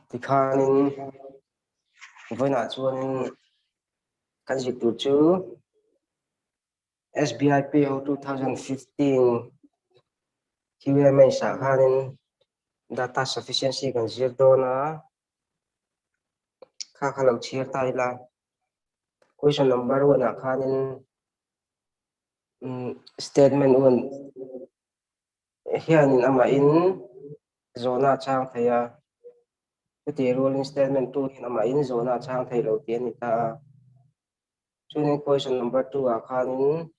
Tikhanin vawiinah chuanin kan zir tur chu SBI PO 2015 QMS ah khanin data sufficiency kan zir dawn a, kha kha lo chhiar ta ila. Question number one ah khanin statement one hianin amahin zawhna a chhang thei a, chutih rualin statement two hian amahin zawhna a chhang thei lo tih a ni ta a. Chuanin question number two ah khanin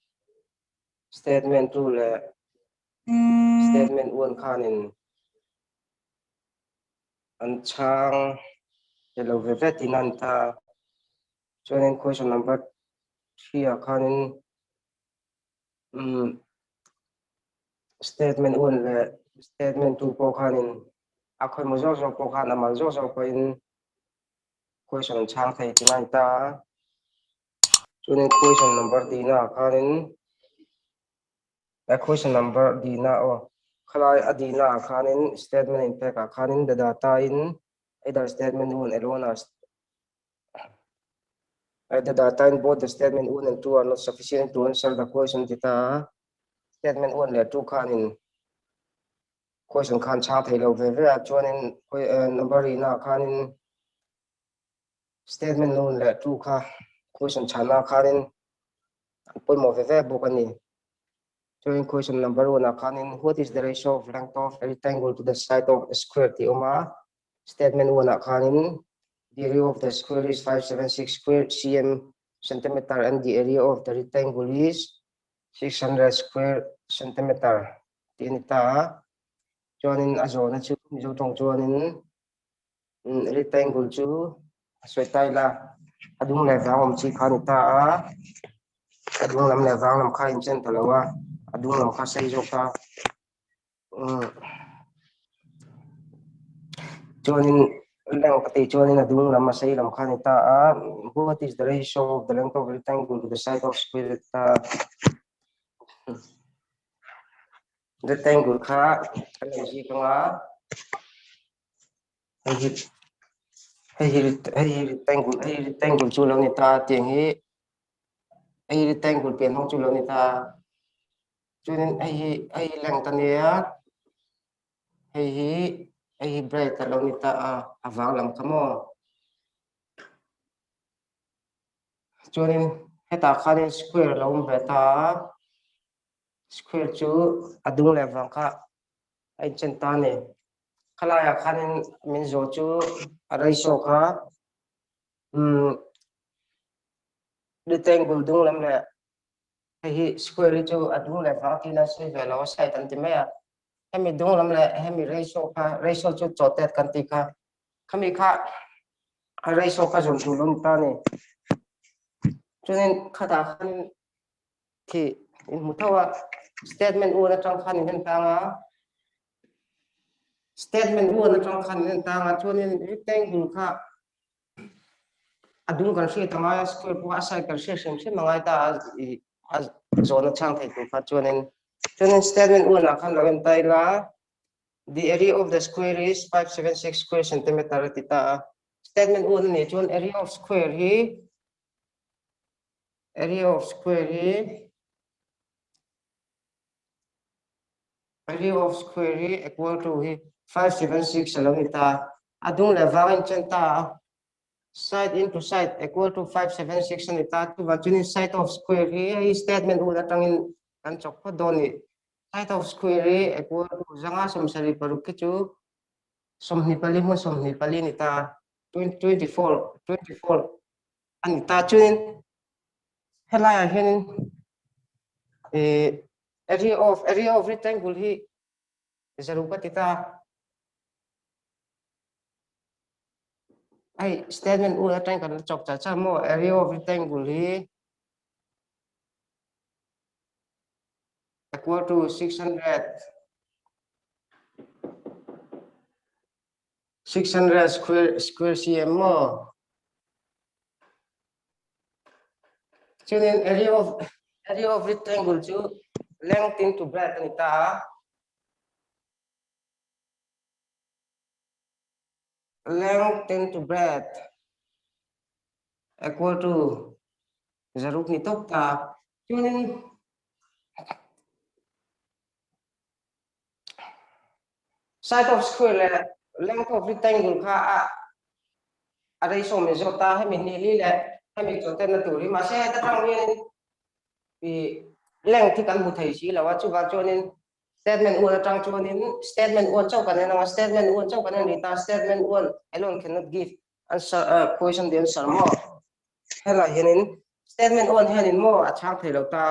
statement two leh statement one khanin an chhang thei lo ve ve tihna a ni ta a. Chuanin question number three ah khanin umm statement one leh statement two pawh khanin a khawimaw zawk zawk pawh khan a mal zawk zawk pawhin question an chhang thei tih a ni ta a. Chuanin question number dina ah khanin question number dina aw khalai a dina ah khanin statement in pek ah khanin the data in either statement one alone as the data in both the statement 1 and 2 are not sufficient to answer the question ti ta a. Statement 1 leh 2 khanin question khan chhang thei lo ve ve a, chuanin number rihna ah khanin statement 1 leh 2 kha question chhanna khanin an pawimawh ve ve bawk a ni. Chuanin question number 1 ah khanin what is the ratio of length of a rectangle to the side of a square tih a awm a. Statement 1 ah khanin the area of the square is 576 square cm centimeter and the area of the rectangle is 600 square centimeter tih a ni ta a. Chuanin a zawhna chu Mizo tawng chuanin rectangle chu a sawi ta ila a dung leh vang awm chi kha a ni ta a. A dung lam leh vang lam kha a inchen ta lo a, a dung lam kha a sei zawk a. Chuanin length ka tih chuanin a dung lam a sei lam kha a ni ta a, what is the ratio of the length of rectangle to the side of square ta rectangle kha kan lo zik anga hei hi hei hi hei hi rectangle hei rectangle chu lo ni ta tiang hi hei rectangle pian hmang chu lo ni ta. Chuanin hei hi hei hi length a nia, hei hi hei hi breadth a lo ni ta a, a vang lam kha maw. Chuanin hetah khanin square a lo awm ve ta a, square chu a dung leh vang kha a inchen ta a ni. Khalaiah khanin min zawh chu a ratio kha umm rectangle dung lam leh Hei hi square hi chu a dung leh vang tiin an sawi ve lo a side an ti mai a. Hemi dung lam leh hemi ratio kha ratio chu chawhtet kan tih kha khami kha a ratio kha zawm tur lo ni ta a ni. Chuanin khatah khanin khi in hmu tho a statement un atang khan in en tang a statement un atang khan in en tang a chuanin rectangle kha A dung kan hriat a ngai a, square pawh a side kan hriat hrim hrim a ngai ta a, ih a zawhna chhang thei tur kha chuanin chuanin statement one ah khan lo en ta ila the area of the square is 576 square centimeter a ti ta a, statement one a nih chuan area of square hi area of square hi Area of square hi equal to hi 576 a lo ni ta. A dung leh vang a inchen ta a. Side into side equal to 576 a ni ta. Chuvang chuanin side of square hi hei statement un atangin kan chawk phawt dawn a ni. Side of square hi equal to zanga 76 khi chu 24 hmun 24 a ni ta. 24 24 a ni ta. Chuanin helaiah hianin ih Area of area of rectangle hi zaru ka ti ta. Hei statement u atang kan chok cha cha maw area of rectangle hi equal to 600 600 square square cm maw. Chuanin area of area of rectangle chu length into breadth a ni ta a. Length into breadth equal to zaruk ni tawp ta. Chuanin side of square leh length of rectangle kha a a rei sawm in zawt ta hemi hnih li leh hemi chawhtenna tur hi mahse heta tang hianin i length hi kan hmu thei si lo a chuvang chuanin statement one atang chuanin statement one chauh kan en ang a statement one chauh kan en rih ta statement one alone cannot give answer question the answer maw helai hianin statement one hianin maw a chhang thei lo ta.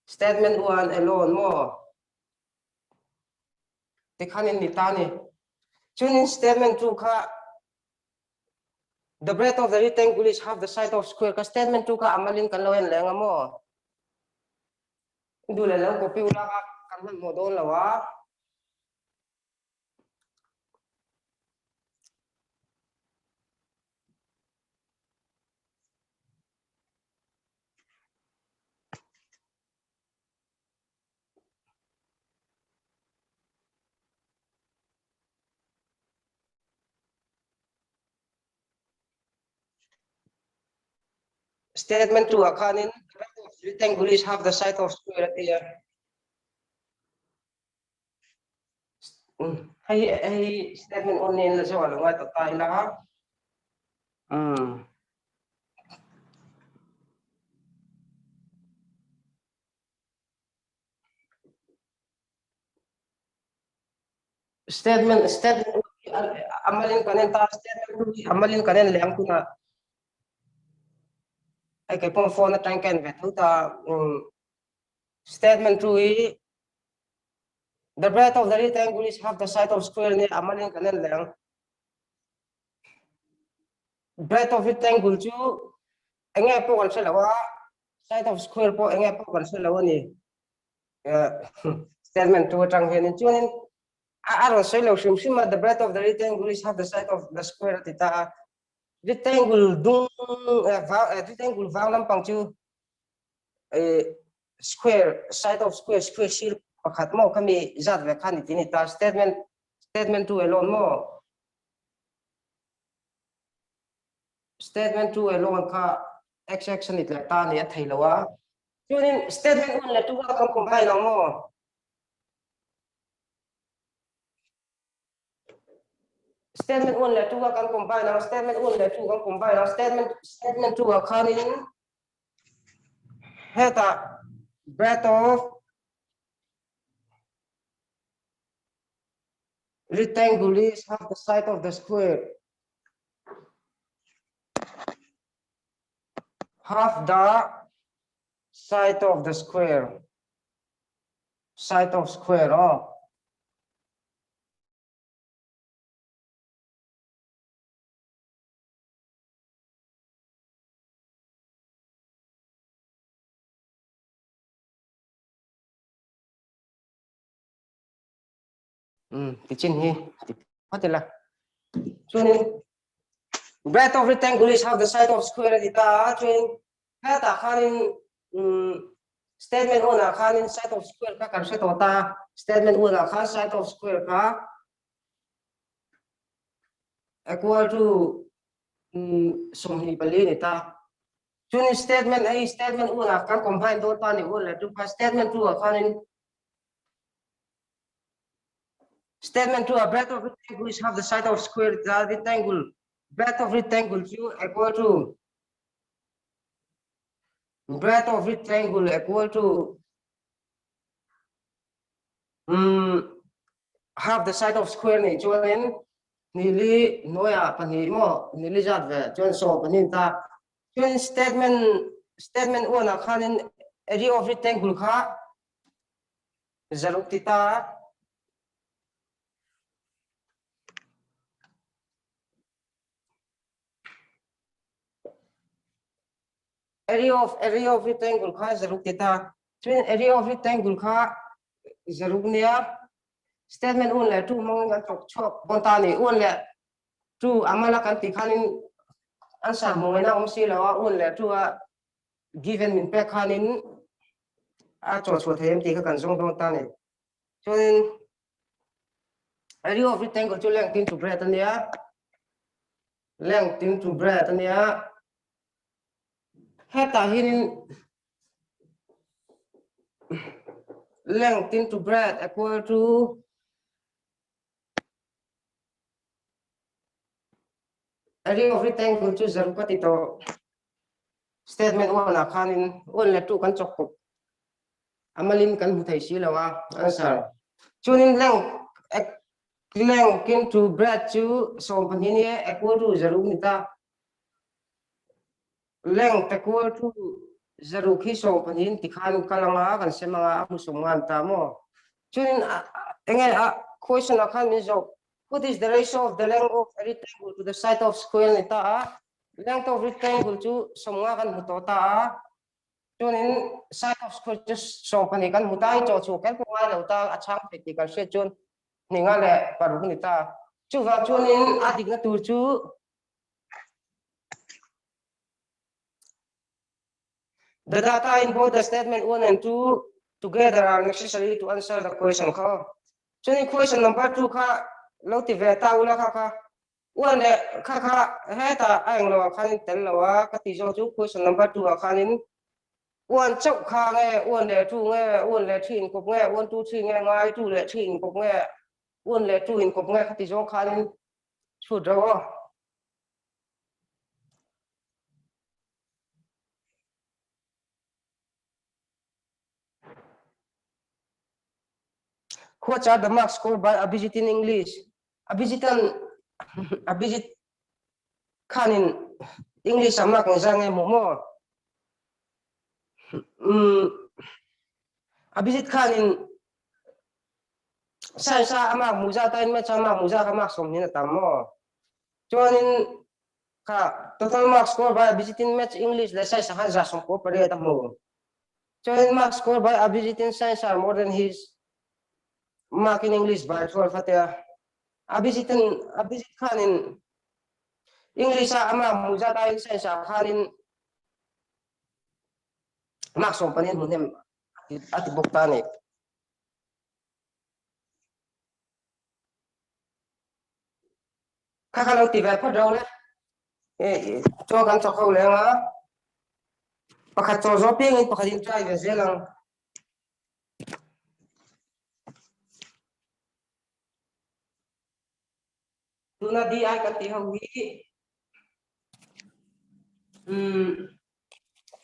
Statement 1 alone maw? Tikhan in ni ta ni. Chunin statement 2 kha The breadth of the rectangle is half the side of square ka statement 2 kha amalin kan lo en leng a maw? Du le lo copy ula ka kan hman hmawh dawn lo a. Statement 2 ah khanin rectangle is half the side of square a ti a. Hei hei statement on nen la zawh a lo ngai ta ta ila. Um. Statement statement amalin kan en ta statement hi amalin kan en leh ang tunah hei kei pawh phone atang ka en ve tho ta statement tu hi the breadth of the rectangle is half the side of square nia amalin kan en leh ang breadth of rectangle chu enge pawh kan hre lo a side of square pawh enge pawh kan hre lo a ni statement tu atang hianin chuanin a a rawn sawi lo hrim hrim a the breadth of the rectangle is half the side of the square a ti ta a rectangle dung rectangle vang lampang chu square side of square square sir pakhat maw khami zat ve kha ni ti ni ta statement statement tu alone maw Statement 2 alone kha xx a ni tleh ta ni a thei lo a. Chuanin statement 1 leh 2 a kan combine lo maw? Statement 1 leh 2 a kan combine ang, statement 1 leh 2 kan combine ang, statement statement 2 ah khanin hetah breadth of rectangle is half the side of the square. Half the side of the square. Side of square oh. Ti chin hi ti phawt ila. Chuanin breadth of rectangle is half the side of square a ti ta a, chuanin hetah khanin statement one ah khanin side of square kha kan hre tawh ta a, statement one ah khan side of square kha equal to 24 ni ta. Chuanin statement hei statement one ah kan combine dawn ta ni one leh two kha statement two ah khanin Statement 2, a breadth of rectangle is half the side of square the rectangle. Breadth of rectangle chu equal to breadth of rectangle equal to um, half the side of square ni chuanin nili noya pahnih mo nili zat ve chuan so pahnih ta chuan statement statement 1 ah khanin area of rectangle kha Zaruk ti ta. Area of area of rectangle kha zaruk ti ta. Chuan area of rectangle kha zaruk nia. Statement 1 leh 2 hmangin kan thawk chhuak dawn ta ni. 1 leh 2 amala kan tih khanin answer hmuh ngaihna awm si lo a. 1 leh 2 a given min pek khanin a chawhchhuah thei em tih kha kan zawng dawn ta a ni. Chuanin Area of rectangle chu length into breadth a nia. Length into breadth a nia. Hetah hianin length into breadth equal to area of rectangle chu zero ka ti tawh. Statement 1 ah khanin 1 leh 2 kan chawk kawp. Amalin kan hmu thei si lo a answer. Chuanin length length into breadth chu 12 ni equal to zero ni ta. Length equal to zero khi 12 tikhan kal anga kan sem anga a hmu sawm ngan ta maw. Chuanin enge a question ah khan min zawh what is the ratio of the length of a rectangle to the side of square ni ta a. Length of rectangle chu 50 kan hmu tawh ta a. Chuanin side of square chu 12 kan hmu ta a, chaw chhuah kher pawh ngai lo ta a chhang thei tih kan hriat chuan hninga leh paruk ni ta. Chuvang chuanin a dikna tur chu The data in both the statement 1 and 2 together are necessary to answer the question kha. Chuanin question number 2 kha lo ti ve ta ula kha kha. 1 leh kha kha hetah a englo ah khanin tel lo a ka tih zawk chu question number 2 ah khanin 1 chauh kha nge 1 leh 2 nge 1 leh 3 inkawp nge 1 2 3 nge ngai 2 leh 3 inkawp nge 1 leh 2 inkawp nge kha ti zawng khanin chhut reuh aw. What are the marks scored by Abhijit in English? Abhijitan Abhijit khanin English a mark engzah nge hmuh maw? Um, Abhijit khanin science a mark hmuh zat aiin maths a mark hmuh zat kha mark 20 a tam maw? Chuanin kha total mark score by Abhijit in maths, English leh science ah khan 98 a hmu. Chuanin mark score by Abhijit in science are more than his mark in English by 12 a tia. Abhijit in Abhijit khanin English a ama hmuh zat aiin science ah khanin mark 14 hmu hnem a ti bawk ta a ni. Kha kha lo ti ve phawt ro le. Chaw kan chawk ho leng a. Pakhat chaw zawh piangin pakhat in try ve zel ang. Tuna DI kan tih ho hi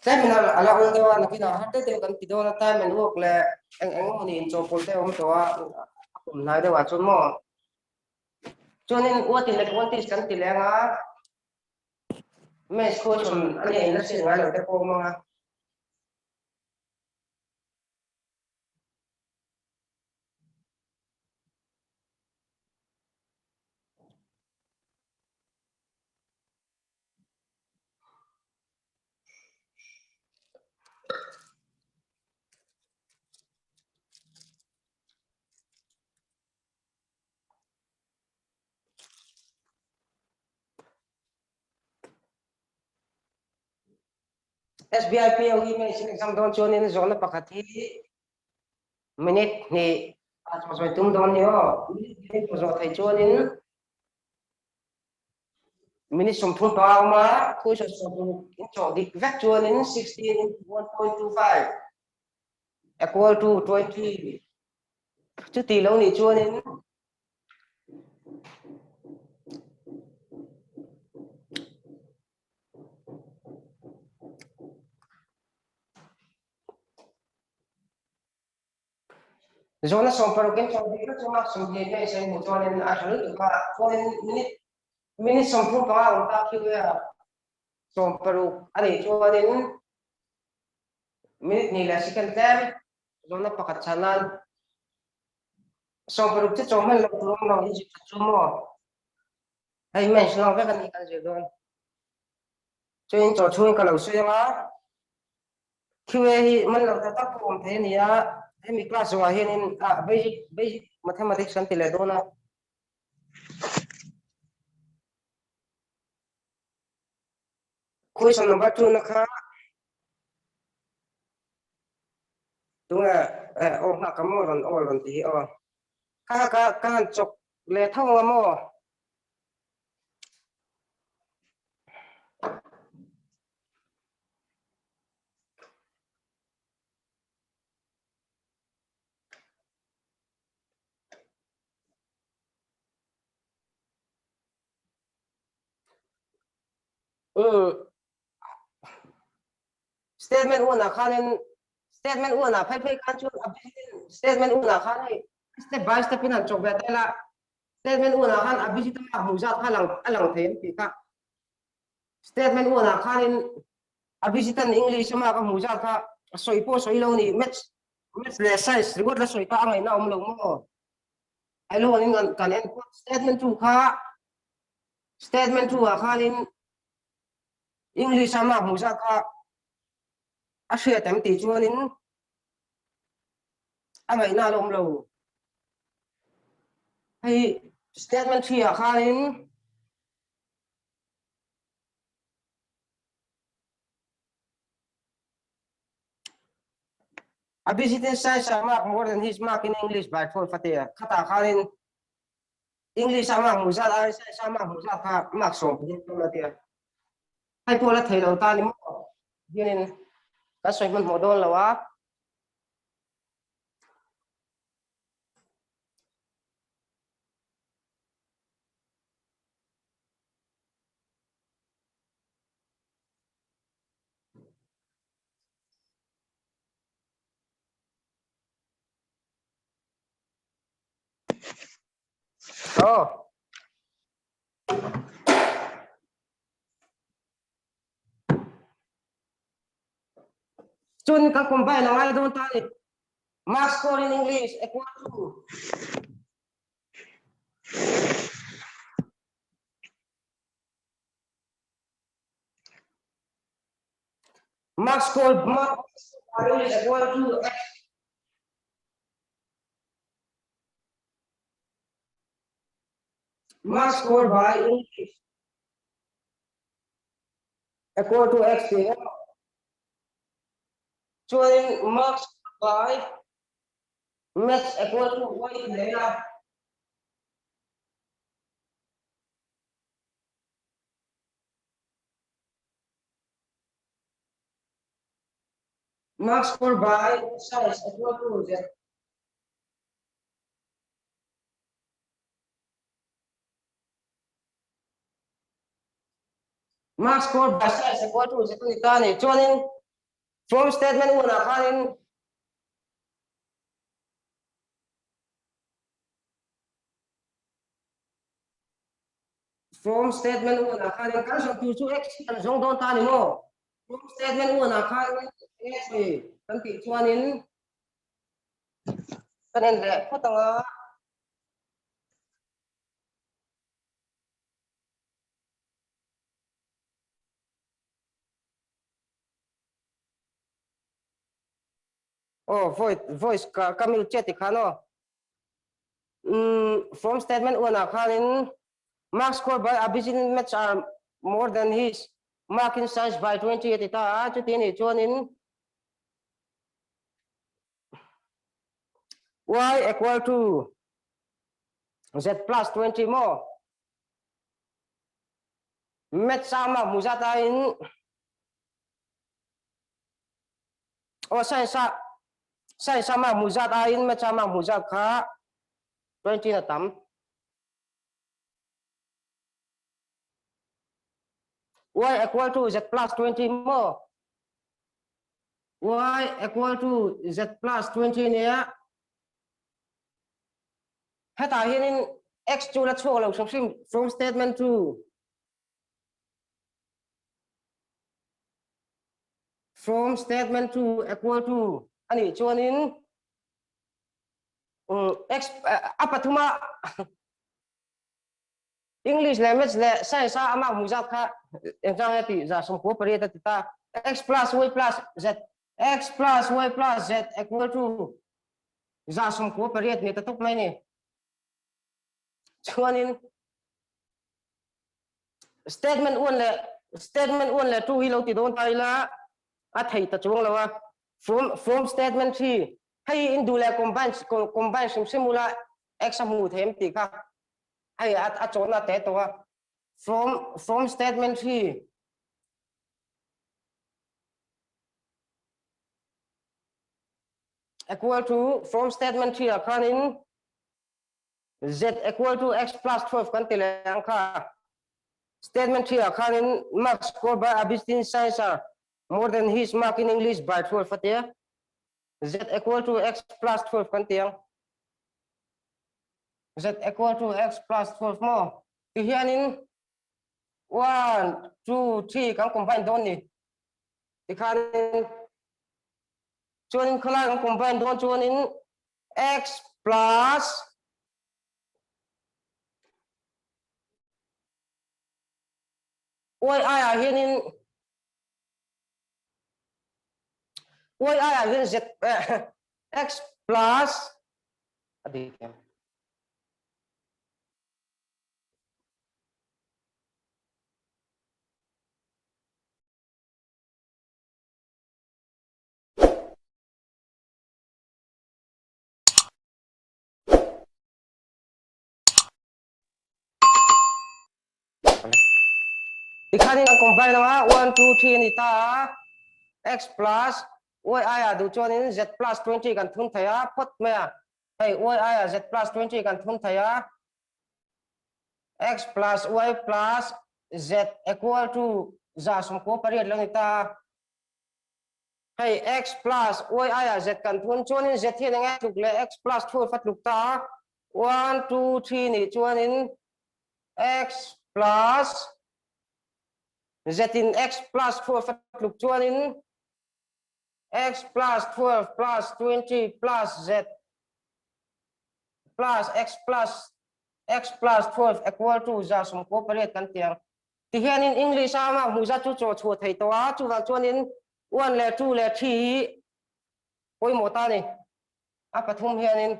Tlem in a la awm deuh a, nakinah har deuh deuh kan ti dawn a, time and work leh eng eng emaw ni inchawhpawlh te a awm tawh a, a kum hnai deuh ah chuan maw. Chuanin what in advantage kan ti leng a, Maths question a nia in la hriat ngai lo te pawh awm ang a. SBI PO hi medicine exam dawn chuanin zawhna pakhat hi minute hnih a chaw tum dawn ni aw. Minute hnih chaw thei chuanin Minute 35 a awm a, question 60 in chawh dik vek chuanin 16 into 1.25 equal to 20. Chuti lo nih chuanin Zawhna 60 in chawh dik vek chu mark 20 mai sawi hmuh chuanin a tha lutuk a, chuanin minute minute 35 awm tak hi a 60 a nih chuanin minute hnih leh second tlem zawhna pakhat chhan nan 60 chu chaw hman loh tur awm lo hi zir that chu maw hei maths lang vek a ni kan zir dawn chuanin chaw chhungin ka lo sawi anga QA hi man lo tak tak pawh awm thei a ni a, hemi class zawhah hianin ah basic basic mathematics kan ti leh dawn a. Question number 2 na kha tunge eh aw nghak ka maw rawn aw rawn ti hi aw. Kha kha ka han chawk. Leh tho ang maw? Umm. Statement unah khanin statement unah phei phei khan chuan a statement unah khan hei step by step in han chawk ve ta ila statement unah khan a busy ta hmuh zat kha lang a lang thei an tih kha statement unah khanin a busy tan English ama ka hmuh zat kha a sawi pawh sawi lo ni maths maths leh science ringawt la sawi kha a ngaihna awm lo maw ai lo in kan en statement 2 kha statement 2 ah khanin English a mark hmuh zat kha a hriat em tih chuanin a ngaihna a la awm lo. Hei statement 3 ah khanin A visiting science ah mark more than his mark in English by 12 a ti a. Khatah khanin English a mark hmuh zat ai science a mark hmuh zat kha mark 10 tum a ti a. Hei pawh la thei lo ta ni maw? Hianin kan sawi hmanhmawh dawn lo a. Aw. Chun kan combine a ngai dawn ta ni. Mark score in English equal to Mark score mark English equal to X Mark score by English equal to X tih a chuanin mark score by Maths equal to Y tih leh a. Mark score by Science equal to Z. Mark score by Science equal to Z ni ta ni. Chuanin from statement unah khanin From statement unah khanin kan zawh tur chu x hi kan zawng dawn ta ni maw? From statement unah khanin x hi kan tih chuanin kan en leh phawt ang a. Aw voice voice ka ka mute che tikhan aw. Um, from statement 1 ah khanin mark score by Abhijit match are more than his mark in science by 20 a ti ta a, chuti anih chuanin y equal to z plus 20 maw? Maths a mark hmu zat aiin Aw science a science a mark hmuh zat aiin maths a mark hmuh zat kha 20 na tam. Y equal to z plus 20 maw? Y equal to z plus 20 nia hetah hianin x chu la chhuak lo hrim hrim from statement 2. From statement to equal to anih chuanin x a pathuma English leh Maths leh Science a amah hmuh zat kha engchang nge tih za 98 a ti ta x plus y plus z x plus y plus z equal to 98 ni ta tawp mai ni chuanin Statement 1 leh statement 1 leh 2 hi lo ti dawn ta ila a thei ta chuang lo a. From from statement 3 hei in duh leh combine combine hrim hrim ula x a hmu thei em tih kha. Hei a a chawhna te tawh a. From from statement hi equal to from statement 3 ah khanin z equal to x plus 12 kan ti leh ang kha. Statement 3 ah khanin mark score by Abhistin Science are more than his mark in English by 12 a tia. Z equal to x plus 12 kan ti ang. Z equal to x plus 12 maw? Ti hianin 1, 2, 3 kan combine dawn ni. Tikhanin chuanin khawlai kan combine dawn chuanin x plus y aiah hianin y aiah hian z x plus a dik em? Tikhanin an combine anga 1 2 3 ani ta a x plus y aia duh chuanin z plus 20 kan thun thei a phawt mai a hei y aia z plus 20 kan thun thei a x plus y plus z equal to 18 lo ni ta a hei x plus y aia z kan thun chuanin z hian enge tluk leh x plus 12 a tluk ta a 1 2 3 nih chuanin x plus z in x plus 12 a tluk chuanin x plus 12 plus 20 plus z plus x plus x plus 12 equal to 18 kan ti ang. Tihianin English a ama hmuh zat chu chaw chhuah thei tawh a, chuvang chuanin 1 leh 2 leh 3 hi pawimawh ta a ni. A pathum hianin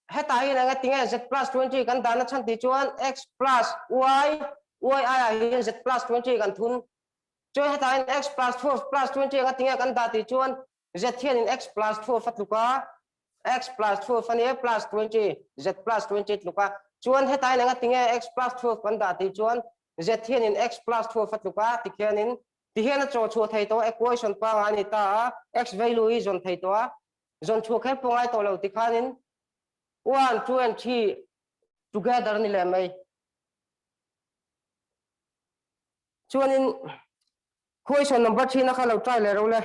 hetah hian eng tinge z plus 20 kan dahna chhan tih chuan x plus y y aiah hian z plus 20 kan thun. Chuan hetah hian x plus 12 plus 20 eng tinge kan dah tih chuan z hianin x plus 12 a tluk a, x plus 12 a nia plus 20 z plus 20 tluk a. Chuan hetah hian eng tinge x plus 12 kan dah tih chuan z hianin x plus 12 a tluk a tikhianin tihian a chaw chhuah thei tawh equation pangngai a ni ta a, x value hi zawn thei tawh a. Zawn chhuah kher pawh ngai tawh lo tikhanin 1, 2 and 3 together ni leh mai. Chuanin question number 3 na kha lo try leh ro le.